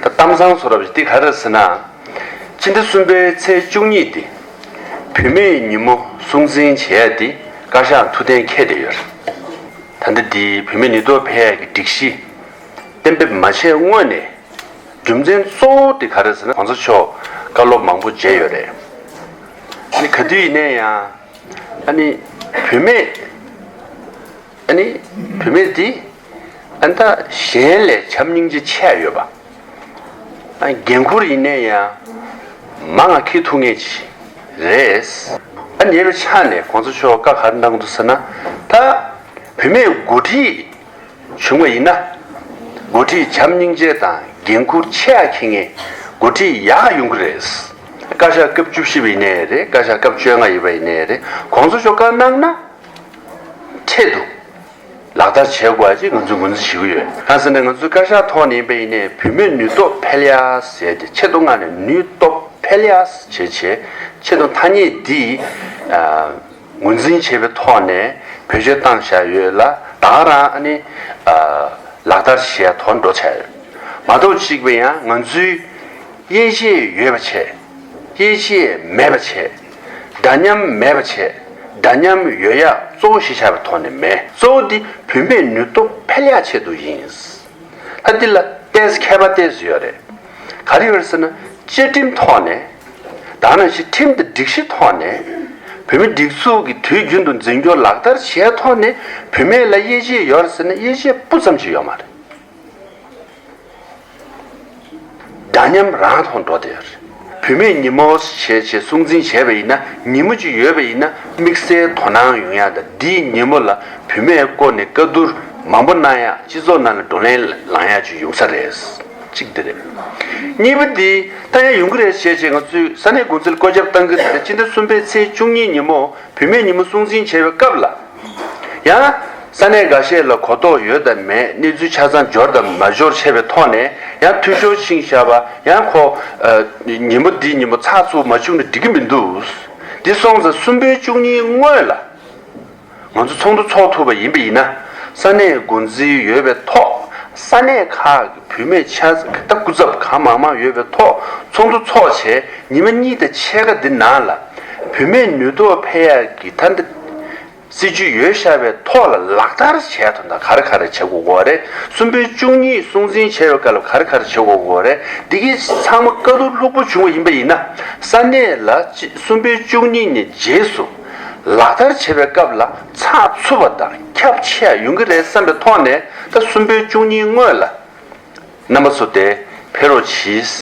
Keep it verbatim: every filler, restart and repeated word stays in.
གཏམ་བཟང་བཟོ་འདྲ་ཅིག་འདི་ག་རེ་ཟེར་ན། སྤྱི་ཟླ་གསུམ་པའི་ཚེས་བཅུ་གཉིས་འདི་བུད་མེད་ཉིན་མོ་སྲུང་བརྩི་བྱེད་ཡ་འདི་བཀའ་ཤག་ཐུགས་གཏན་འཁེལ་བསྡད་ཡོད་རེད། ད་ལྟ་འདི་བུད་མེད་ནུས་སྟོབས་འཕེལ་ཡ་གི་སྒྲིག་གཞི་གཏན་འབེབས་མ་བྱས་སྔོན་ནས་རྒྱུ་མཚན་གཙོ་བོ་དེ་ག་རེ་ཟེར་ན། གོང་ས་མཆོག་བཀའ་སློབ་མང་པོ་མཇལ་ཡོད་རེད། ཨ་ནི་ག་དུས་ཡིན་ནའི་ཡང་ཨ་ནི་བུད་མེད་ཨ་ནི་བུད་མེད་དེ་ཨ་ནི་ད་གཞན་ལས་བྱམས་སྙིང་རྗེ་ཆེ་ཡོད་པ། ཨ་ནི་འགན་ཁུར་ཡིན་ནའི་ཡང་མང་ང་འཁྱེར་ཐུབ་མཁན་ཅིག་རེད། ཨ་ནི་ཉེ་བའི་ཆ་ནས་གོང་ས་མཆོག་བཀའ་ག་རེ་གནང་འདུག་ཟེར་ན། ད་བུད་མེད་འགོ་ཁྲིད་བྱུང་བ་ཡིན་ན། འགོ་ཁྲིད་བྱམས་སྙིང་རྗེ་དང་འགན་ཁུར་ཆེ་ཡ་འཁྱེར་མཁན་འགོ་ཁྲིད་ཡག་ཡོང་གི་རེད། བཀའ་ཤག་སྐབས་བཅུ་བཞི་པ་ཡིན་ནའི་རེད། བཀའ་ཤག་སྐབས་བཅོ་ལྔ་ཡིན་པ་ཡིན་ནའི་རེད། གོང་ས་མཆོག་བཀའ་གནང་ན་འཕྲལ་དུ་ལག་བསྟར་བྱེད་དགོས་ཅེས་ང་ཚོས་ངོས་འཛིན་བྱེད་ཀྱི་ཡོད། གང་ཟེར་ན་ང་ཚོའི་བཀའ་ཤག་ཐོག་ནས་ཡིན་པ་ཡིན་ནའི་བུད་མེད་ནུས་སྟོབས་འཕེལ་ཡ་ཟེར་ཏེ་ཆེད་དུ་མངགས་ནས་ནུས་སྟོབས་འཕེལ་ཡ་བྱེད་ཆེད་ཆེད་དུ་ཐ་སྙད་འདི་ཨ། ངོས་འཛིན་བྱས་པའི་ཐོག་ནས་བེད་སྤྱོད་བཏང་བཞག་ཡོད་ལ། ད་ག་རང་ཨ་ནི་ཨ། ལག་བསྟར་བྱས་ཐོག་འགྲོ་བྱས་ཡོད། མ་གཏོགས་གཅིག་པ་ཡང་ང་ཚོའི་དབྱེ་འབྱེད་ཡོད་པ་བྱས། དབྱེ་འབྱེད་མེད་པ་བྱས། འདྲ་མཉམ་མེད་པ་བྱས། འདྲ་མཉམ་ཡོད་ཡག་གཙོ་བོ་གཞི་བཞག་པའི་ཐོག་ནས་མེད། གཙོ་བོ་འདི་བུད་མེད་ནུས་སྟོབས་འཕེལ་ཡག་ཆེད་དུ་ཡིན། ད་འདི་ལ་ཏོག་ཙམ་ཁྱད་པར་ཏོག་ཙམ་ཡོད་རེད། ག་རེ་ཡོད་རེད་ཟེར་ན། བཅའ་ཁྲིམས་ཐོག་ནས། ད་ནང་བཞིན་ཁྲིམས་དང་སྒྲིག་གཞི་ཐོག་ནས། བོད་མི་སྒྲིག་འཛུགས་ཀྱི་དུས་རྒྱུན་དུ་འཛིན་སྐྱོང་ལག་བསྟར་བྱས་ཐོག་ནས་བུད་མེད་ལ་དབྱེ་འབྱེད་ཡོད་རེད་ཟེར་ན། དབྱེ་འབྱེད་སྤུ་ཙམ་ཞིག་ཡོད་མ་རེད། འདྲ་མཉམ་རང་ཐོག་འགྲོ་བསྡད་ཡོད་རེད། བུད་མེད་ཉིན་མོ་བྱས་བྱས་སྲུང་བརྩི་བྱས་པ་ཡིན་ན། ཉིན་མོ་གཅིག་ཡོད་པ་ཡིན་ན་དམིགས་བསལ་དོ་སྣང་ཡོང་ཡག་དང་། འདིའི་ཉིན་མོ་ལ་བུད་མེད་བསྐོ་ནས་བཀའ་བསྡུར་མང་པོ་གནང་ཡག་སྤྱི་ཚོགས་ནང་ལ་བགྲོ་གླེང་ལངས་ཡག་ཅིག་ཡོང་ས་རེད། གཅིག་དེ་རེད། གཉིས་པ་འདི་ད་ཡང་ཡོང་གི་རེད་བྱས་བྱས་ང་ཚོས་ས་གནས་འགོ་འཛིན་ལ་བཀོད་ཁྱབ་བཏང་གི་རེད། སྤྱི་ཟླ་གསུམ་པའི་ཚེས་བཅུ་གཉིས་ཉིན་མོ་བུད་མེད་ཉིན་མོ་སྲུང་བརྩི་བྱས་པའི་སྐབས་ལ། ཡང་ས་གནས་འགའ་ཤས་ལ་གོ་རྟོགས་ཡོད་དམ་མེད། གནས་ཚུལ་ཆ་ཚང་འབྱོར་དང་མ་འབྱོར་བྱས་པའི་ཐོག་ནས་ཡང་འཐུས་ཤོར་ཕྱིན་བཞག་པ། ཡང་ཁོ་ཨ། ཉིན་མོ་འདིའི་ཉིན་མོ་ཚགས་ཚུད་མ་བྱུང་ན་འགྲིག་གི་མི་འདུག། འདི་སོང་ཙང་གསུམ་པའི་བཅུ་གཉིས་སྔོན་ལ་ང་ཚོ་ཚོགས་འདུ་ཚོགས་ཐུབ་པ་ཡིན་པ་ཡིན་ན། ས་གནས་འགོ་འཛིན་ཡོད་པའི་ཐོག་ས་གནས་ཁག་གི་བུད་མེད་ཆ་ད་སྐུ་ཚབ་གང་མང་མང་ཡོད་པའི་ཐོག་ཚོགས་འདུ་ཚོགས་བྱས་ཉི་མ་གཉིས་དང་ཕྱེད་ཀ་འདི་ནང་ལ་བུད་མེད་ནུས་སྟོབས་འཕེལ་ཡག་གི་ད་འདི་སྲིད་ཇུས་ཡོད་བཞག་པའི་ཐོག་ལ་ལག་བསྟར་བྱས་དོན་དག་ག་རེ་ག་རེ་བྱེད་དགོས་ཀྱི་ཡོད་རེད། གསུམ་པའི་བཅུ་གཉིས་སྲུང་བརྩི་བྱས་པའི་སྐབས་ལ་ག་རེ་ག་རེ་བྱེད་དགོས་ཀྱི་ཡོད་རེད། འདི་གའི་ཚང་མ་བཀའ་བསྡུར་ལྷུག་པོ་བྱུང་བ་ཡིན་པ་ཡིན་ན། ས་གནས་ལ་གཅིག་གསུམ་པའི་བཅུ་གཉིས་ནས་རྗེས་སུ་ལག་བསྟར་བྱེད་པའི་སྐབས་ལ་ཚགས་ཚུད་པ་དང་ཁྱབ་ཆེ་ཡ་ཡོང་གི་རེད་བསམ་པའི་ཐོག་ནས། ད་གསུམ་པའི་བཅུ་གཉིས་སྔོན་ལ་རྣམ་པ་ཚོ་དེ་ཕེབས་རོགས་གྱིས།